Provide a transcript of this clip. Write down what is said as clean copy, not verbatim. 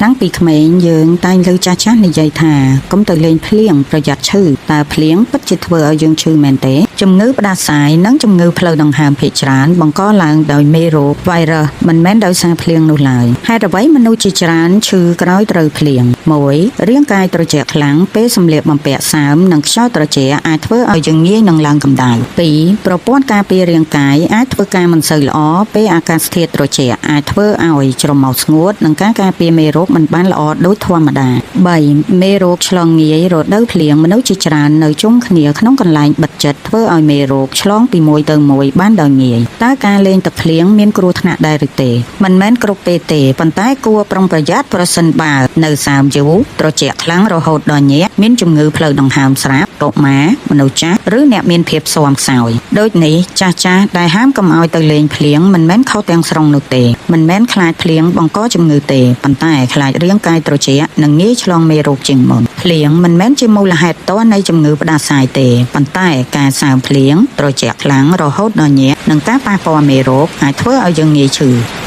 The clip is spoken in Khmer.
តាំងពីក្មេងយើងតែងឮចាស់ៗនិយាយថាកុំទៅលេងភ្លៀងប្រយ័ត្នឈឺតើភ្លៀងពិតជាធ្វើឲ្យយើងឈឺមែនទេជំងឺផ្ដាសាយនិងជំងឺផ្លូវដង្ហើមភាគច្រើនបង្កឡើងដោយមេរោគវីរុសមិនមែនដោយសារភ្លៀងនោះឡើយហេតុអ្វីមនុស្សជាច្រើនឈឺក្រោយត្រូវភ្លៀង1រាងកាយត្រជាក់ខ្លាំងពេលសម្លៀកបំពាក់សើមនិងខ្យល់ត្រជាក់អាចធ្វើឲ្យយើងងាយនឹងឡើងកម្ដៅ2ប្រព័ន្ធការពាររាងកាយអាចធ្វើការមិនសូវល្អពេលអាកាសធាតុត្រជាក់អាចធ្វើឲ្យច្រមុះស្ងួតនិងការការពារមេរោគមិនបានល្អដូចធម្មតា3មេរោគឆ្លងងាយរដូវភ្លៀងមនុស្សជាច្រើននៅជុំគ្នាក្នុងកន្លែងបិទជិតធ្វើឲ្យមេរោគឆ្លងពីមួយទៅមួយបានដោយងាយតើការលេងទឹកភ្លៀងមានគ្រោះថ្នាក់ដែរឬទេមិនមែនគ្រប់ពេលទេប៉ុន្តែគួរប្រុងប្រយ័ត្នប្រសិនបើនៅសើមយូរត្រជាក់ខ្លាំងរហូតដល់ញាក់មានជំងឺផ្លូវដង្ហើមស្រាប់កុមារមនុស្សចាស់ឬអ្នកមានភាពស៊ាំខ្សោយដូចនេះចាស់ចាស់ដែលហាមកុំឲ្យទៅលេងភ្លៀងមិនមែនខុសទាំងស្រុងនោះទេមិនមែនខ្លាចភ្លៀងបង្កជំងឺទេប៉ុន្តែខ្លាចរាងកាយត្រជាក់និងងាយឆ្លងមេរោគជាងមុនភ្លៀងមិនមែនជាមូលហេតុផ្ទាល់នៃជំងឺផ្ដាសាយទេប៉ុន្តែការសើមភ្លៀងត្រជាក់ខ្លាំងរហូតដល់ញាក់និងការប៉ះពាល់មេរោគអាចធ្វើឲ្យយើងងាយឈឺ។